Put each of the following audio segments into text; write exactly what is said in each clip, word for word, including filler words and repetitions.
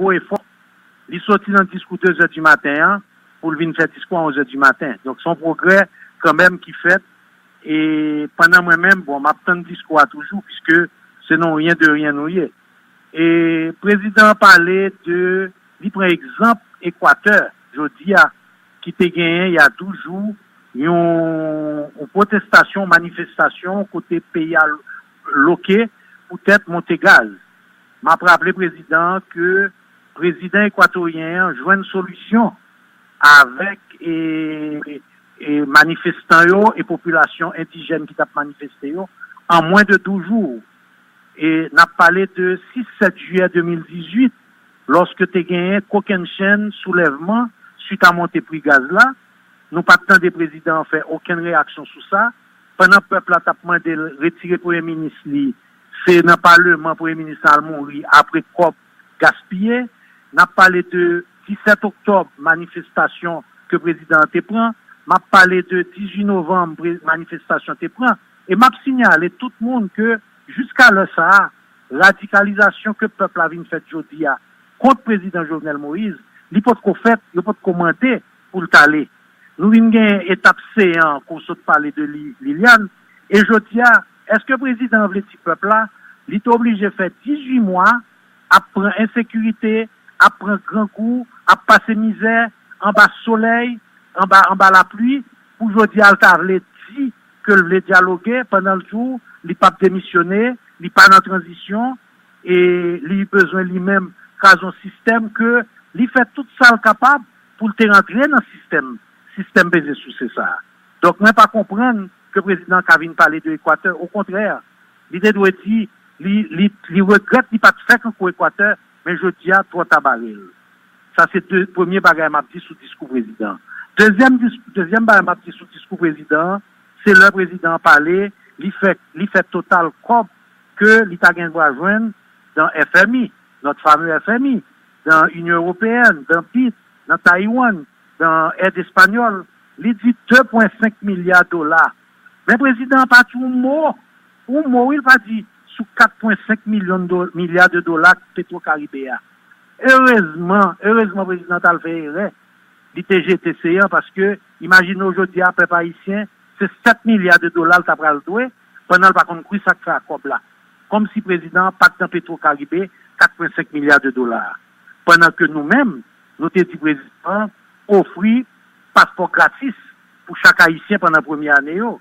gwo efò. Li soti nan diskou de zè di maten an pou l vin fè diskou a onz è di maten. Donk, se yon pwogrè kanmenm ki fèt. E pandan mwen menm, bon, m ap tann diskou a toujou, piske se non ryen de ryen nou ye. E prezidan an pale de, li pran egzanp Ekwatè, jodi a, ki te genyen, il y a douz jou, yon, yon pwotestasyon, manifestasyon kote peyi a loke poutèt monte gaz. M ap raple prezidan an ke prezidan ekwatoryen an jwenn solisyon avèk e, e manifestan yo e popilasyon endijèn ki t ap manifeste yo an mwen de douz jou. E n ap pale de sis sèt jiyè de mil dizuit, lòske te genyen kokennchenn soulèvman swit a monte pri gaz la. Nou pa t tande prezidan an fè okenn reyaksyon sou sa. Pandan pèp la t ap mande l retire premye minis li, se nan paleman premye minis la al mouri apre kòb gaspiye. N ap pale de disèt oktòb, manifestasyon ke prezidan an te pran. M ap pale de dizuit novanm, pre- manifestasyon te pran. E m ap siyale tout moun ke jiska lè sa a, radikalizasyon ke pèp la vin fèt jodi a kont prezidan Jovenel Moïse, li potko fèt, yo potko mande pou l t ale. Nou vin gen etap C an ke w sot pale de li, Liliane. E jodi a, èske prezidan an vle di pèp la, li te oblije fè dizuit mwa ap pran ensekirite, ap pran grangou, ap pase mizè, anba solèy, anba, anba lapli, pou jodi a l ta vle di ke l vle dyaloge, pandan l di w li p ap demisyone, li pa nan tranzisyon, e li bezwen li menm kraze yon sistèm ke li fè tout sa l kapab pou l te rantre nan sistèm, sistèm peze souse sa a. Donk, mwen pa konprann ke prezidan an ka vin pale de Ekwatè. Okontrè, li te dwe di, li, li, li regrèt li pa t fèk anko Ekwatè, men jodi a, twò ta bare l. Sa se de, premye bagay m ap di sou diskou prezidan an. Dezyèm, dis, dezyèm bagay m ap di sou diskou prezidan an, se lè prezidan an pale, li fè, li fè total kòb ke li ta gen dwa jwenn dan F M I, notre fameux F M I, dan Inyon Ewopeyèn, dan bid, nan Taiwan, dan èd espanyòl, li di de pwen senk milya dola. Men prezidan an pa di yon mo, yon mo, wi, li pa di sou kat pwen senk milyon do, milya de dola Petro Caribe a. Erezman, erezman prezidan an t al fè erè. Li te jete C an paske, imajine w jodi a, pèp ayisyen, se sèt milya de dola l ta pral dwe, pandan l pa konn ki sa k fè a kòb la. Kòmsi prezidan an pa t nan Petro Caribe, kat pwen senk milya de dola a. Pandan ke nou menm, nou te di prezidan an ofri paspò gratis pou chak ayisyen pandan premye ane yo.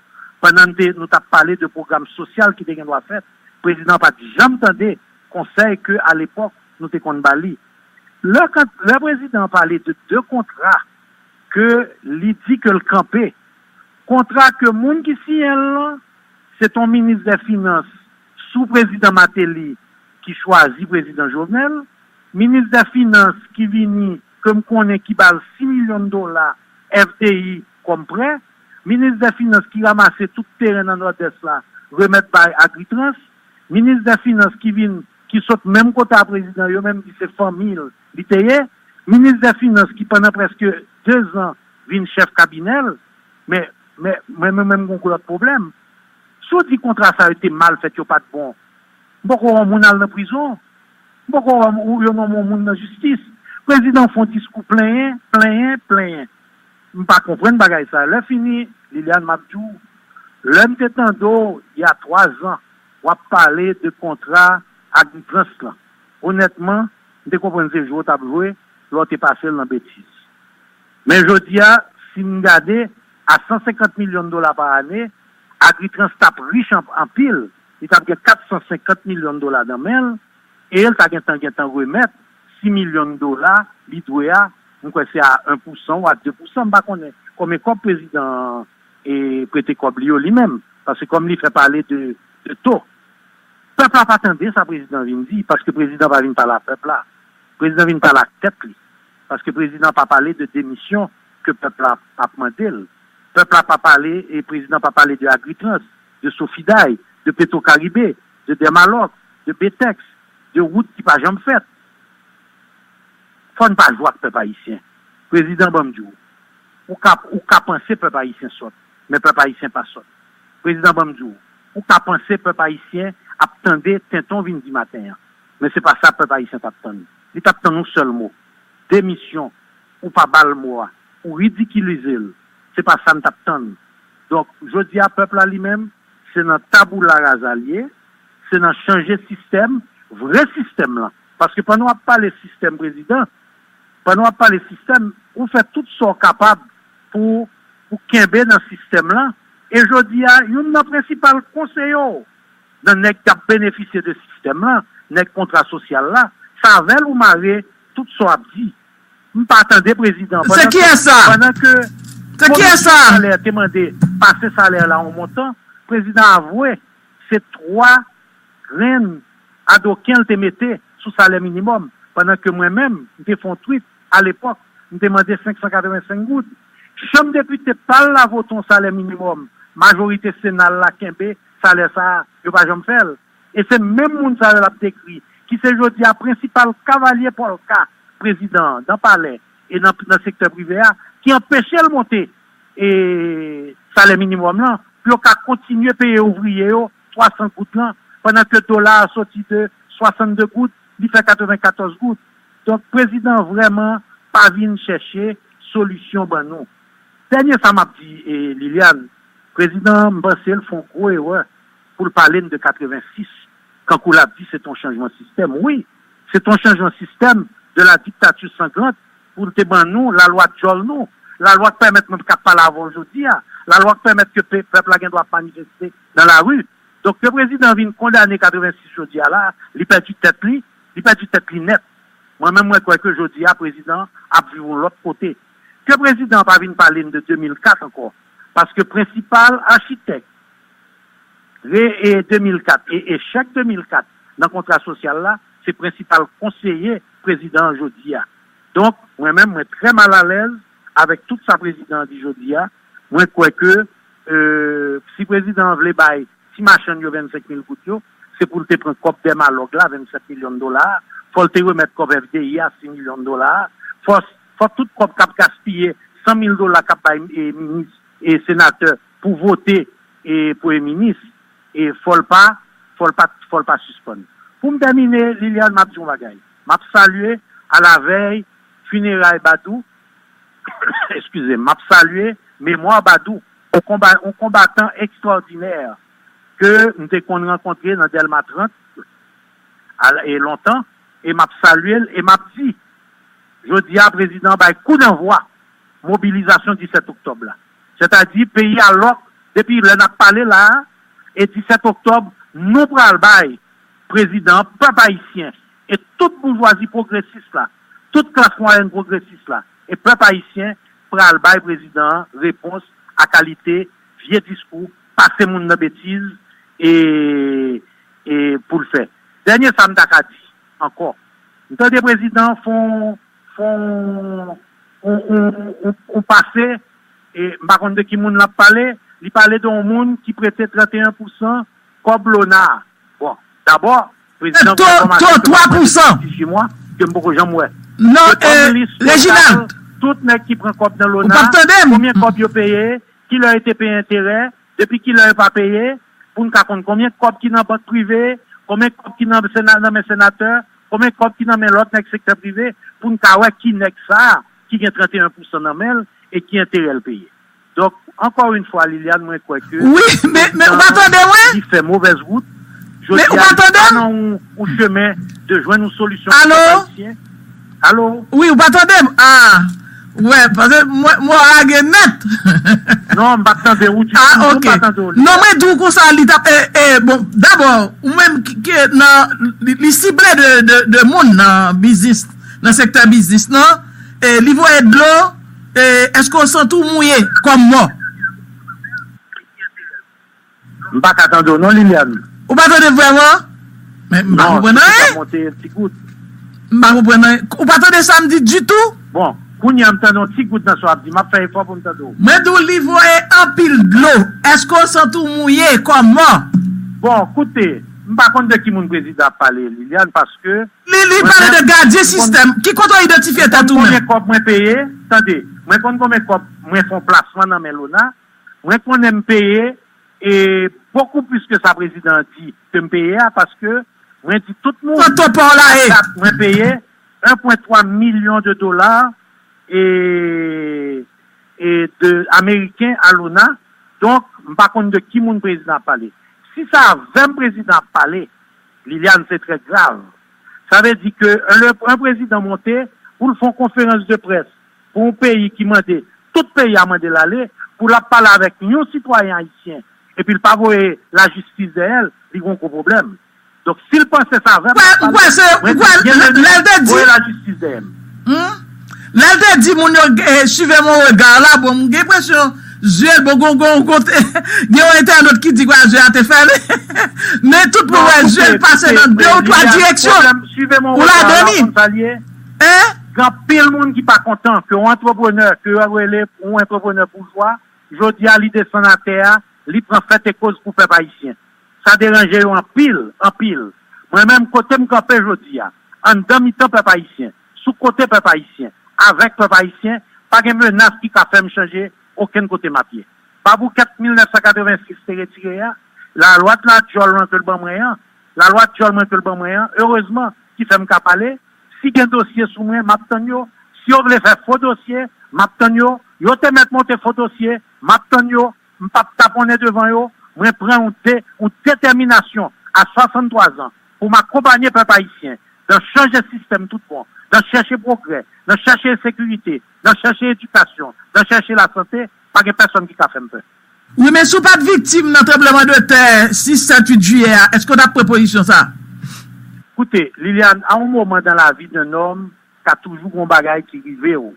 Pandan n te, nou t ap pale de pwogram sosyal ki te gen dwa fèt, prezidan an pa t janm tande konsèy ke alepòk nou te konn ba li. Lè, lè prezidan an pale de de kontra ke li di ke l kanpe, kontra ke moun ki siyen l lan, se t on minis dè finans sou prezidan Martelly ki chwazi prezidan Jovenel, minis dè finans ki vini, ke m konnen ki ba l sis milyon dola F D I kòm prè, minis dè finans ki ranmase tout teren nan Nòdès la, remèt bay Agritrans, minis dè finans ki vin, ki sot menm kote a prezidan, yo menm di se fanmi l li te ye, minis dè finans ki pandan prèske de zan vin chèf kabinè l, men, men, men, men menm gon lòt pwoblèm. Si w di kontra sa yo te mal fèt, yo pa t bon, m poko wè yon moun al nan prizon, m poko wè yon, yo nonmen yon moun nan jistis. Prezidan fè yon diskou plenyen, plenyen, plenyen. M pa konprann bagay sa. Lè fini, Liliane, m ap di w, lè m te tande w, y a twa zan, w ap pale de kontra Agritrans lan. Onètman, m te konprann se jwe w t ap jwe lè w te pase l nan betiz. Men jodi a, si n gade, a san senkant milyon dola pa ane, Agritrans t ap rich an, anpil, li t ap gen kat san senkant milyon dola nan men l, e l ta gentan, gentan remèt sis milyon dola li dwe a, m kwè se a en pousan ou a de pousan, m pa konnen konbyen kòb prezidan an e prete kòb li yo li menm, paske kòm li fè pale de, de to. Pèp la pa tande sa prezidan vin di, paske prezidan pa vin pale a pèp la. Prezidan vin pale ak tèt li, paske prezidan pa pale de demisyon ke pèp la ap mande l. Pèp la pa pale, e prezidan pa pale de Agritrans, de Sofiday, de Petro Caribe, de Dermalòk, de Betex, de wout ki pa janm fèt. Fò n pa jwe ak pèp ayisyen. Prezidan, ban m di w, ou ka, ou ka panse pèp ayisyen sòt, men pèp ayisyen pa sòt. Prezidan, ban m di w, ou ka panse pèp ayisyen ap tande tenten w vin di maten an, men se pa sa pèp ayisyen t ap tann. li t ap tann yon sèl mo, demisyon. Ou pa ba l mo a, ou ridikilize l. Se pa sa n t ap tann. Donk, jodi a, pèp la li menm, se nan taboula raza l ye, se nan chanje sistèm, vrè sistèm lan. Paske pandan w ap pale sistèm, prezidan, pandan w ap pale sistèm, ou fè tout sa w kapab pou, pou kenbe nan sistèm lan. E jodi a, youn nan prensipal konseye w nan nèg k ap benefisye de sistèm lan, nèg kontra sosyal la, se avè l ou mare tout sa w ap di. M pa tande prezidan. Se kiyès sa? Pandan ke komisyon salè te mande pase salè la yon montan, prezidan avwe se twa grenn adoken l te mete sou salè minimòm, pandan ke mwen menm, m te fè yon tweet alepòk, m te mande senk san katrevensenk goud. Chanm depite pa l la vote yon salè minimòm, majorite Sena l la kenbe salè sa a, yo pa janm fè l. E se menm moun sa yo l ap dekri, ki se jodi a prensipal kavalye pòlka prezidan an nan palè e nan, nan sektè prive a, ki anpeche l monte e salè minimòm lan, pou yo ka kontinye peye ouvriye yo twa san goud lan, pandan ke dola a soti de swasannde goud, li fè katrevenkatòz goud. Donk, prezidan an vrèman pa vin chèche solisyon ban nou. Dènye sa m ap di, e, Liliane, prezidan an, m panse l fè yon gwo erè pou l pale n de katrevensis, kankou l ap di se t yon chanjman sistèm. Wi, se t yon chanjman sistèm de la dictature sanglante pou l te ban nou lalwa djòl nou, lalwa k pèmèt mwen k ap pale avè w jodi a, lalwa k pèmèt ke pe-, pèp la gen dwa ap manifeste nan lari. Donk, ke prezidan vin kondane katrevensis jodi a la, li pèdi tèt li, li pèdi tèt li nèt. Mwen menm, mwen kwè ke jodi a, prezidan ap viv yon lòt kote. Ke prezidan pa vin pale n de de mil kat ankò, paske prensipal achitèk re-, e de mil kat e echèk de mil kat nan kontra sosyal la, se prensipal konseye prezidan an jodi a. Donk, mwen menm, mwen trè malalèz avèk tout sa prezidan an di jodi a. Mwen kwè ke, e, si prezidan an vle bay ti machann yo vennsenk mil goud yo, se pou l te pran kòb Dermalog la, vennsèt milyon dola a, fò l te remèt kòb F D I a, sis milyon dola a, fò, fò tout kòb k ap gaspiye, san mil dola k ap bay, e, minis e senatè pou vote, e, premye minis, e fò l pa, fò l pa, fò l pa sispann. Pou m tèmine, Liliane, m ap di yon bagay. M ap salye alavèy fineray Badou, eskize m, m ap salye memwa Badou, yon konba-, yon konbatan ekstwòdinè ke m te konn rankontre nan Dèlma trant, al-, e lontan, e m ap salye l, e m ap di, jodi a, prezidan bay kou danvwa mobilizasyon disèt oktòb la. Sètadi, peyi a lòk, depi lè n ap pale la a, e disèt oktòb, nou pral bay prezidan an, pèp ayisyen, e tout boujwazi pwogresis la, tout klas mwayèn pwogresis la, e pèp ayisyen pral bay prezidan an repons a kalite vye diskou, pase moun nan betiz, e, e pou l fè. Dènye sa m ta ka di ankò. M tande prezidan fè yon, fè yon, yon, yon, yon, yon pase, e m pa konn de ki moun l ap pale, li pale de yon moun ki prete trannteyen pousan kòb lona a. Bon, dabò, prezidan, to, to twa pousan. Jimwa, ke m poko janm wè. Non, e, Reginald, tout nèg ki pran kòb nan lona, konbyen kòb yo peye, kilè yo te peye enterè, depi kilè yo pa peye, pou n ka konn konbyen kòb ki nan bank prive, konbyen kòb ki nan sena-, nan men senatè, konbyen kòb ki nan men lòt nèg sektè prive, pou n ka wè ki nèg sa a ki gen trannteyen pousan nan men l e ki enterè l peye. Donk, ankò yon fwa, Liliane, mwen kwè ke wi, men, men ou pa tande mwen? Li fè movèz wout. Jodi a, li pa nan yon, yon chemen de jwenn yon solisyon pou pèp ayisyen. Alo? Wi, ou pa tande m? Ah, wè, paske mwen, mwen lage nèt. Non, m pa tande ou ditou. Ah, ok. M pa tande ou. Non, mwen di w konsa, li t ap, e, e, bon, dabò, ou menm ki, ki nan, li, li sible de, de, de moun nan biznis, nan sektè biznis, non? E, li voye dlo, e, èske w santi w mouye kòm mò? M pa ka tande w non, Liliane. Ou pa tande vrèman? Men m pa konprann anyen. Non, monte ti gout. M pa konprann anyen. Ou pa tande sa m di ditou? Bon, kounye a m tande yon ti gout nan sa w ap di. M ap fè efò pou m tande w. Mwen di w li voye anpil dlo. Èske w santi w mouye kòm mò? Bon, koute, m pa konn de ki moun prezidan ap pale, Liliane, paske li, li pale de gadyen sistèm. Ki kote w idantifye tèt ou menm? Mwen konn konbyen kòb mwen peye, tande, mwen konn konbyen kòb mwen fè yon plasman nan men lona, mwen konnen m peye e bokou plis ke sa prezidan an di ke m peye a, paske mwen di tout moun, sa to pa w la, e? Dat mwen peye, Un pwen twa milyon de dola e, e de ameriken a Luna. Donk, m pa konn de ki moun prezidan ap pale. Si se avè m prezidan ap pale, Liliane, se trè grav. Sa vle di ke un, le, un prezidan monte pou l fè yon konferans de près pou yon peyi ki mande, tout peyi a mande l ale, pou l ap pale avèk yon sitwayen ayisyen, epi l pa voye lajistis dèyè l, li gen yon gwo pwoblèm. Donk, si l panse sa avè m, Mwen kwè se, mwen kwè lè l te di, voye lajistis dèyè m. Lè l te di moun yo, eh, suivez mon regard la, bon, m gen enpresyon zye l, bon, gon, gon, gon, gen yon entènot ki di kwa zye a te fèmen. Men tout moun wè zye l pase nan de ou twa direksyon. Ou la, Dani? Hein? Gen anpil moun ki pa kontan ke yon antreprenè, ke yo rele yon antreprenè boujwa, jodi a li desann atè a, li pran fè te koz pou pèp ayisyen. Sa deranje yo anpil, anpil. Mwen menm, kote m kanpe jodi a, anndan mitan pèp ayisyen, sou kote pèp ayisyen, avèk pèp ayisyen, pa gen menas ki ka fè m chanje okenn kote m ap ye. Paboukèt mil nèf san katrevensis te retire a, lalwa tla djòl lan ke l ban mwen an, lalwa djòl mwen ke l ban mwen an, erezman ki fè m ka pale. Si gen dosye sou mwen, m ap tann yo. Si yo vle fè fo dosye, m ap tann yo. Yo te mèt monte fo dosye, m ap tann yo. M p ap taponnen devan yo. Mwen pran yon, de, yon detèminasyon a swasanntwa zan pou m akonpanye pèp ayisyen nan chanje sistèm tout bon, nan chèche pwogrè, nan chèche sekirite, nan chèche edikasyon, nan chèche lasante. Pa gen pèsonn ki ka fè m pè. Wi, men si w pa t viktim nan tranblemanntè sis, sèt, uit jiyè a, èske w t ap pran pozisyon sa a? Koute, Liliane, a yon moman dan lavi d'un nonm, ka toujou gon bagay ki rive w.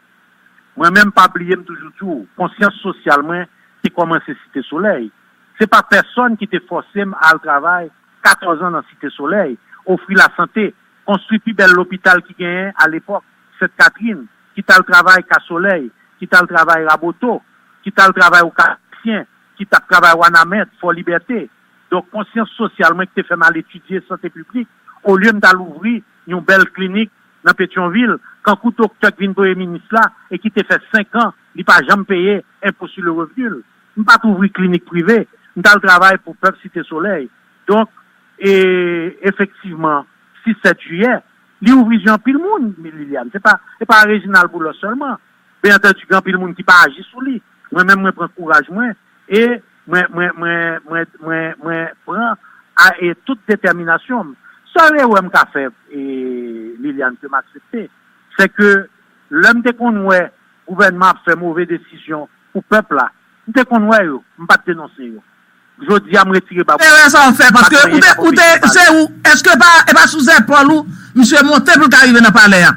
Mwen menm, pa bliye, m toujou di w, konsyans sosyal mwen te kòmanse Site Solèy. Se pa pèsonn ki te fòse m al travay katòz an nan Site Solèy, ofri lasante, konstwi pi bèl lopital ki genyen alepòk, Sent Katrin, ki t al travay Ka Solèy, ki t al travay Raboto, ki t al travay Okasyen, ki t ap travay Wanament, Fò Libète. Donk, konsyans sosyal mwen ki te fè m al etidye sante piblik, olye m t al ouvri yon bèl klinik nan Petyonvil, kankou doktè k vin premye minis la e ki te fè senk an li pa janm peye enpo sou le revni l. M pa t ouvri klinik prive, m t al travay pou pèp Site Solèy. Donk, e, efektivman, sis, sèt jiyè, li ouvri je anpil moun, Liliane. Se pa, se pa Reginald Boulos sèlman. Byen antandi, gen anpil moun ki pa aji sou li. Mwen menm, mwen pran kouraj mwen e mwen, mwen, mwen, mwen, mwen, mwen pran a, e tout detèminasyon m. Sèl erè m ka fè, e, Liliane, ke m aksepte, se ke lè m te konn wè gouvènman ap fè move desizyon pou pèp la, m te konn wè yo, m pa t denonse yo. Jodi a, m retire ba. Erè sa w fè, paske ou te, ou te, se ou, èske pa, e pa sou zèpòl ou misye monte pou l ka rive nan palè a?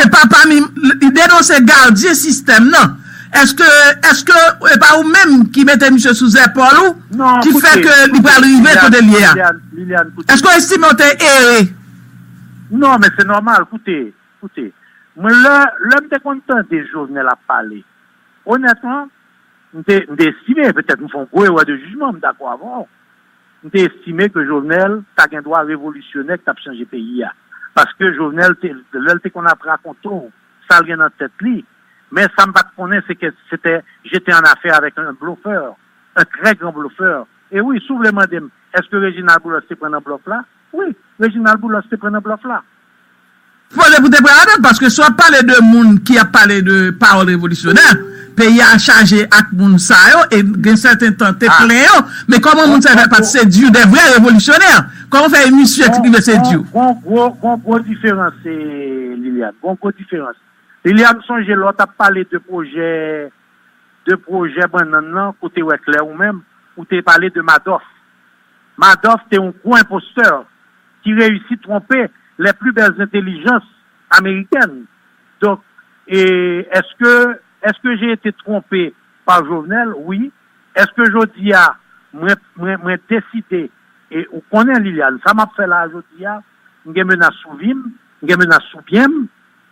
E pa pami, li denonse gadyen sistèm nan. Èske, èske e pa ou menm ki mete misye sou zèpòl ou, ki fè ke li pral rive kote l ye a? Èske w estime w te ere? Non, men se nòmal, koute, koute. Mwen, lè, lè m te konn tande Jovenel ap pale, onètman, m te, m te estime, petèt m fè yon gwo erè de jijman, m dakò avè w. M te estime ke Jovenel ta gen dwa revolisyonè k t ap chanje peyi a. Paske Jovenel, te, lè l te konn ap rakonte w sa l gen nan tèt li, men sa m pa t konnen, se ke se te, j'étais en affaire avec un bluffeur, un très grand bluffeur. E wi, si w vle mande m, èske Reginald Boulos te pran nan blòf la? Wi, Reginald Boulos te pran nan blòf la. Sipoze pou te pran ladan, paske si w ap pale de moun ki ap pale de pawòl revolisyonè, peyi a chaje ak moun sa yo, e gen sèten tan te plen yo, men kòman moun sa yo pa t sedui de vrè revolisyonè? Kòman fè misye t rive sedui w? Gon, gon, gon gwo diferans, eh, Liliane, gon gwo diferans. Liliane, sonje lè w t ap pale de pwojè, de pwojè bannann nan, kote wè klè ou menm, ou te pale de Madoff. Madoff te yon gwo enpostè ki reyisi twonpe les plus belles intelligences américaines. Donk, e, èske, èske j'ai été trompé par Jovenel? Wi. Èske jodi a, mwen, mwen, mwen deside, e ou konnen, Liliane, sa m ap fè la a jodi a, m gen menas sou vi m, m gen menas sou byen m,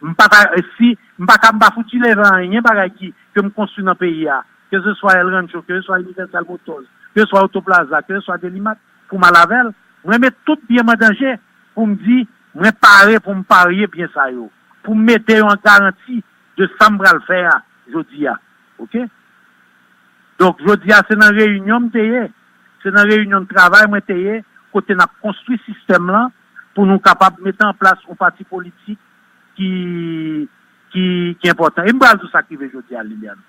m pa ka, e si, m pa ka, m pa fouti leve anyen bagay ki, ke m konstwi nan peyi a, ke se swa El Rancho, ke se swa Universal Motors, ke se swa Auto Plaza, ke se swa Delimat, pou m al avè l, mwen met tout byen m an danje pou m di, mwen pare pou m parye byen sa yo, pou m mete yo an garanti de sa m pral fè a jodi a. Oke? Donk, jodi a, se nan reyinyon m te ye, se nan reyinyon de travay mwen te ye, kote n ap konstwi sistèm lan pou nou kapab mete an plas yon pati politik ki, ki, ki enpòtan. E m pral di w sa k rive jodi a, Liliane.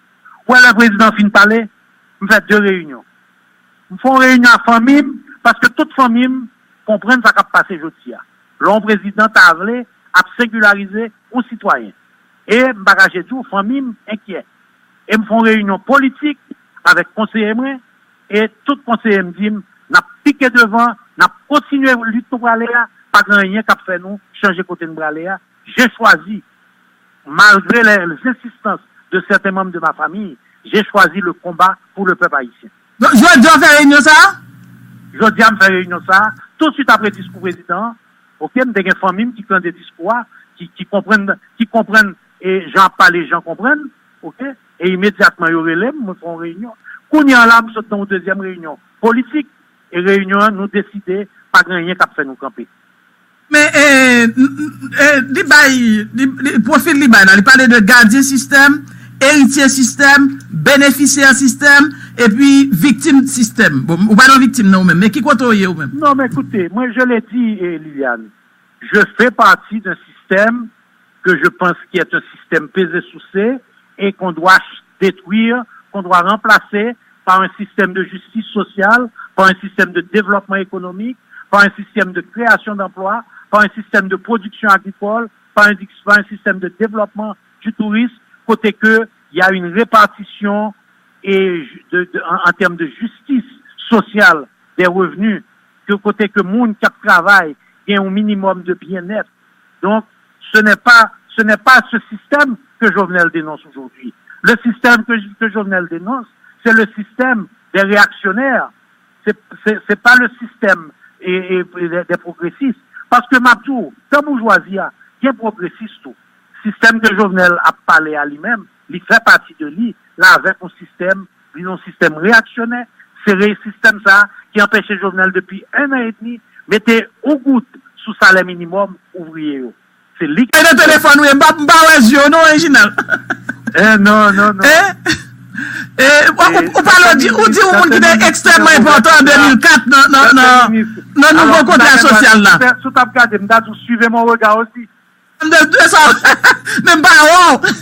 Ou wè lè prezidan fin pale, m fè de reyinyon. M fè yon reyinyon ak fanmi m, paske tout fanmi m konprann sa k ap pase jodi a. Lè yon prezidan ta vle ap sengilarize yon sitwayen. E m pa kache di w, fanmi m enkyè. E m fè yon reyinyon politik avèk konseye mwen, e tout konseye m di m, n ap pike devan, n ap kontinye lit nou prale a, pa gen anyen k ap fè nou chanje kote n prale a. J'ai choisi, malgré les insistances de certains membres de ma famille, j'ai choisi le combat pour le peuple haïtien. Donk, jodi a w fè reyinyon sa a? Jodi a, m fè reyinyon sa a, tousuit apre diskou prezidan an, oke, m te gen fanmi m ki tande diskou a, ki, ki konprann, ki konprann, e, jan ap pale, jan konprann, oke, e imedyatman yo rele m, mwen fè yon reyinyon. Kounye a la, m sot nan yon dezyèm reyinyon politik, e reyinyon an, nou deside, pa gen anyen k ap fè nou kanpe. Men, e, n- n- e, li bay, li, li, pwofil li bay la, li pale de gadyen sistèm, eritye sistèm, benefisyè sistèm, epi viktim sistèm. Bon, ou pa nan viktim nan ou menm, men ki kote w ye ou menm? Non, men koute, mwen, je l'ai dit, eh, Liliane, je fais partie d'un système que je pense qui est un système pesé soucé et qu'on doit ch- détruire, qu'on doit remplacer par un système de justice sociale, par un système de développement économique, par un système de création d'emplois, par un système de production agricole, par un, par un système de développement du tourisme, côté que il y a une répartition et de, de- en, en termes de justice sociale des revenus, que côté que moun qui travay gen un minimum de bien-être. Donc, ce n'est pas, ce n'est pas ce système que Jovenel dénonce aujourd'hui. Le système que, que Jovenel dénonce, c'est le système des réactionnaires. C'est, c'est, c'est pas le système et, et, et des, des progressistes. Paske m ap di w, dan boujwazi a, gen pwogresis tou. Sistèm ke Jovenel ap pale a li menm, li fè pati de li, la avèk yon sistèm, li yon sistèm reyaksyonè, se re sistèm sa a ki anpeche Jovenel depi en an edmi mete yon goud sou salè minimòm ouvriye yo. Se li ki. E nan telefòn wi, m pa, m pa wè zye w non, Reginald. Eh, non, non, non. Eh? Eh, ou, ou, ou pale, ou di, ou di yon moun ki te ekstrèmman enpòtan an de mil kat nan, nan, nan, nan nouvo kontra sosyal la. Si w t ap gade, m ta di w suivez mon regard aussi. M te di sa, men m pa wè w.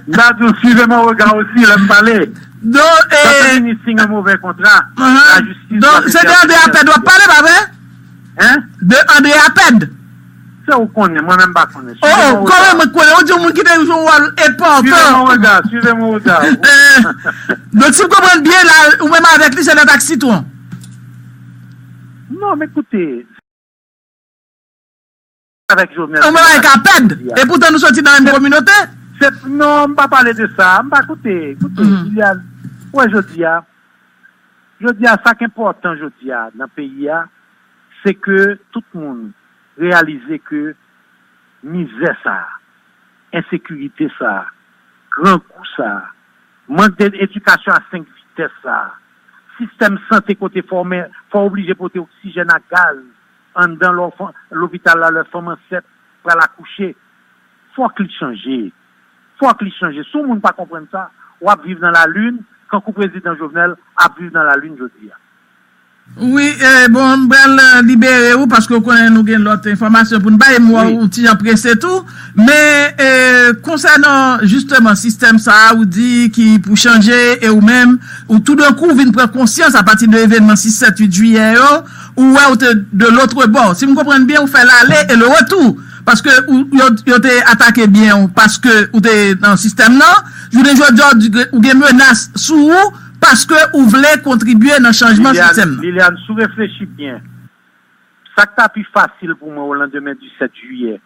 M ta di w suivez mon regard aussi, lè m pale. Donk, eh, minis sign yon movè kontra, la justice doit être apèd w ap pale, pa vre? Hein? De André Apèd. Se ou konnen, mwen menm pa konnen. Oh, kòman mwen konnen? Ou di yon moun ki te jwe yon wòl enpòtan. Suivez mon regard, suivez mon regard. Eh, donk, si m konprann byen, la, ou menm avèk li, se lòt ak sitwon. Non, men koute, avèk Jovenel. Ou menm avèk Apèd. E poutan nou soti nan menm kominote. Se, non, m pa pale de sa. M pa koute, koute, Liliane. Wè, jodi a, jodi a, sa k enpòtan jodi a nan peyi a, se ke tout moun reyalize ke mizè sa a, ensekirite sa a, grangou sa a, mank de edikasyon a senk vitès sa a, sistèm sante kote fò w men, fò w oblije pote oksijèn ak gaz anndan lè w fè, lopital la lè fanm ansent pral akouche. Fòk li chanje. Fòk li chanje. Si yon moun pa konprann sa, w ap viv nan lalin, kankou prezidan Jovenel ap viv nan lalin jodi a. Wi, eh, bon, m pral, eh, libere ou paske w konnen nou gen lòt enfòmasyon pou n bay, m wè w ti jan prese tou. Men, eh, konsènan jisteman sistèm sa a, ou di ki pou chanje, e ou menm, ou toudenkou vin pran konsyans apati de evènman sis, sèt, uit jiyè yo, ou wè ou te de l'autre bord. Si m konprann byen, ou fè l'aller et le retour. Paske ou, yo, yo te atake byen ou paske ou te nan sistèm nan. Jounen jodi a, ou di ke ou gen menas sou ou paske ou vle kontribye nan chanjman sistèm nan. Liliane, si w reflechi byen, sa k ta pi fasil pou mwen o landemen disèt jiyè,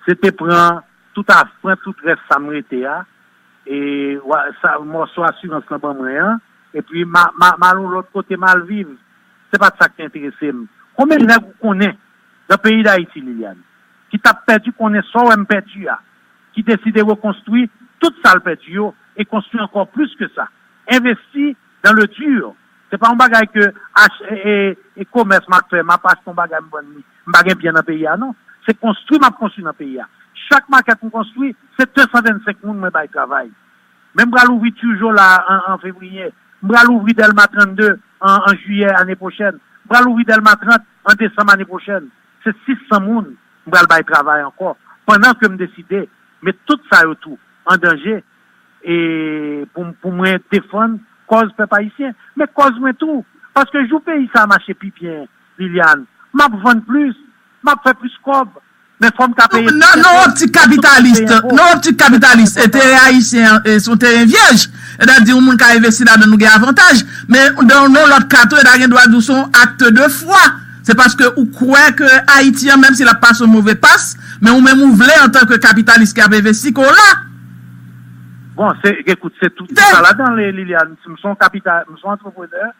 se te pran tout a, pran tout rès sa m rete a, e wa- sa, mòso asirans lan ban mwen an, epi m a- m a- m al yon lòt kote, m al viv. Se pa t sa k te enterese m. Konbyen nèg ou konnen nan peyi Dayiti, Liliane, ki t ap pèdi, konnen sa w wè m pèdi a, ki deside rekonstwi tout sa l pèdi yo e konstwi ankò plis ke sa. Envesti dans le dur. Se pa yon bagay ke ach- e, e, e komès m ap fè, m ap achte yon bagay, m vann li. M pa gen byen nan peyi a, non. Se konstwi m ap konstwi nan peyi a. Chak makèt m konstwi, se de san vennsenk moun mwen bay travay. Men m pral ouvri Turgeau la an, an fevriye. M pral ouvri Dèlma trannde an, an jiyè ane pwochèn. M pral ouvri Dèlma trant an desanm ane pwochèn. Se sis san moun m pral bay travay ankò. Pandan ke m deside met tout sa yo tou an danje, e pou, pou mwen defann kòz pèp ayisyen, men kòz mwen tou. Paske jou peyi sa a mache pi byen, Liliane, m ap vann plis, m ap fè plis kòb, men fò m ka peye. Nan, nan optik kapitalis, nan optik kapitalis, enterè ayisyen an, e, se yon teren vyèj. Sètadi, yon moun ka envesti ladan l, ou gen avantaj. Men nan, nan lòt ka tou, e ta gen dwa di w se yon acte de foi. Se paske ou kwè ke Ayiti an, menm si l ap pase yon move pas, men ou menm ou vle antanke kapitalis ki ap envesti ke w la. Bon, se, ekout, se tout, tout sa ladan, Liliane. M se yon kapita-, m se yon antreprenè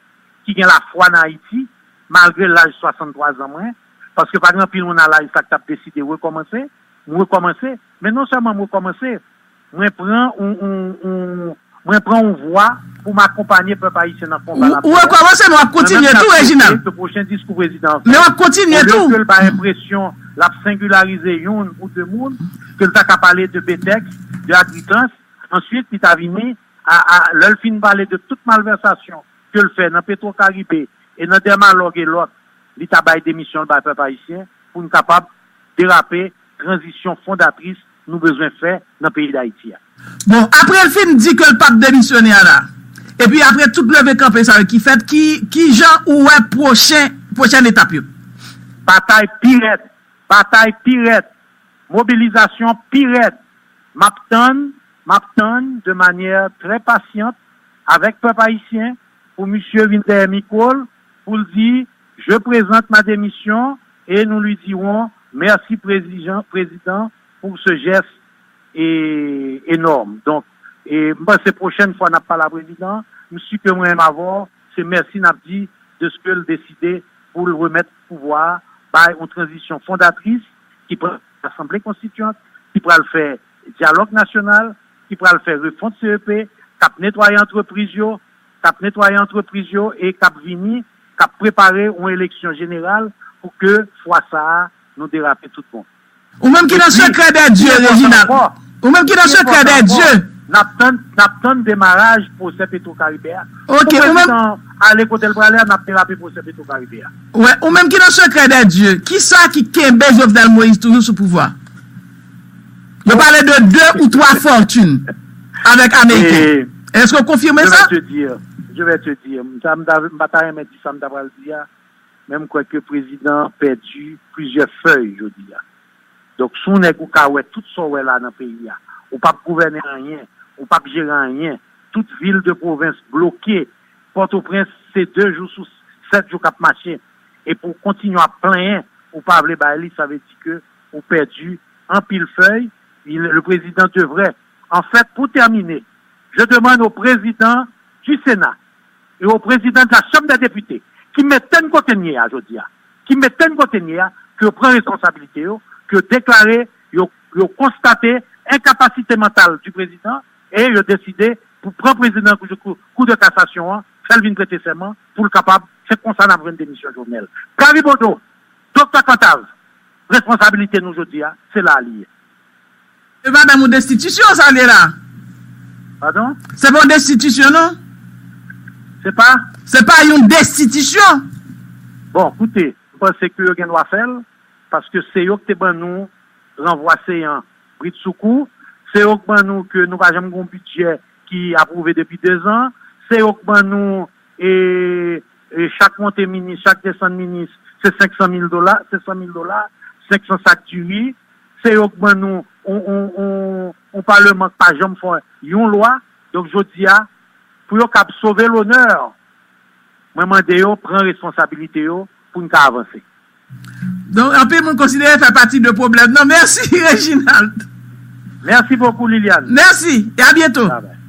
ki gen lafwa nan Ayiti, malgre laj swasanntwa zan mwen, paske pa gen anpil moun a laj sa k t ap deside rekòmanse, m rekòmanse, men non sèlman m rekòmanse, mwen pran yon, yon, yon, mwen pran yon vwa pou m akonpanye pèp ayisyen nan konba l ap fè a. Ou rekòmanse, men w ap kontinye tou, Reginald. Mwen menm m ap swete ke pwochen diskou prezidan an fè, men w ap kontinye tou, olye ke l bay enpresyon l ap sengilarize youn ou de moun, ke l ta ka pale de Betex, de Agritrans, answit li ta vini a, a, lè l fin pale de tout malvèsasyon ke l fè nan Petro Caribe e nan Dermalog e lòt, li ta bay demisyon l bay pèp ayisyen pou n kapab derape tranzisyon fondatris nou bezwen fè nan peyi Dayiti a. Bon, apre l fin di ke l p ap demisyone a la, epi apre tout leve kanpe sa yo ki fèt, ki, ki jan ou wè pwochen, pwochèn etap yo? Batay pi rèd, batay pi rèd, mobilizasyon pi rèd. M ap tann, m ap tann de manyè trè pasyant avèk pèp ayisyen pou misye vin dèyè mikwo l, pou l di, je présente ma démission et nous lui dirons merci, président, président, pour ce geste é, énòm. Donk, e, m panse pwochèn fwa n ap pale a prezidan, m si ke mwen menm avè w, se mèsi n ap di de ce que l deside pou l remèt pouvwa a bay yon tranzisyon fondatris ki pral asanble konstityant, ki pral fè dyalòg nasyonal, ki pral fè refonte C E P, k ap netwaye antrepriz yo, k ap netwaye antrepriz yo e k ap vini, k ap prepare yon eleksyon jeneral pou ke fwa sa a nou derape tout bon. Ou menm ki nan sekrè dè dye, Reginald. Ou menm ki nan sekrè dè dye. N ap tann, n ap tann demaraj pwosè Petro Caribe a. Ok, ou menm. Pou prezidan ale kote l prale a, n ap derape pwosè Petro Caribe a. Wè, ou menm ki nan sekrè dè dye, kisa ki kenbe Jovenel Moïse toujou sou pouvwa? Yo pale de de ou twa fòtin avèk Ameriken. Èske w konfime sa? Je vais te dire, je vais te dire, m ta, m ta, m pa ta renmen di sa m ta pral di a, men m kwè ke prezidan an pèdi plizyè fèy jodi a. Donk, si w nèg ou ka wè tout sa w wè la nan peyi a, ou p ap gouvène anyen, ou p ap jere anyen, tout vil de pwovens bloke, Pòtoprens se de jou sou sèt jou k ap mache, epi w kontinye ap plenyen, ou pa vle bay li, sa vle di ke ou pèdi anpil fèy, le président devrait, en fait, pour terminer, je demande au président du Sénat et au président de la Chambre des députés, ki mete n kote n ye a jodi a, ki mete n kote n ye a, ke yo pran responsabilite yo, ke yo deklare, yo, yo konstate enkapasite mantal du président, e yo deside pou pran prezidan kou, kou, kou de kasasyon an, fè l vin prete sèman, pou l kapab, se konsa n ap jwenn demisyon Jovenel. Gary Bodeau, Doktè Cantave, responsabilite nou jodi a, se la li ye. Se pa nan yon destitisyon sa li ye la. Padon? Se pa yon destitisyon, non? Se pa? Se pa yon destitisyon. Bon, koute, m panse ke yo gen dwa fè l, paske se yo ki te ban nou ranvwa Seyan bridsoukou, se yo k ban nou ke nou pa janm gen yon bidjè ki apwouve depi dezan, se yo k ban nou, e, e chak monte minis, chak desann minis, se senk san mil dola, senk san mil dola, senk san sak diri, se yo k ban nou yon, yon, yon, yon palman k pa janm fè yon lwa. Donk, jodi a, pou yo kab sove lonè, mwen mande yo pran responsabilite yo pou n ka avanse. Donk, anpil moun konsidere fè pati de pwoblèm nan. Mèsi, Reginald. Mèsi bokou, Liliane. Mèsi, e a byento. Bye bye.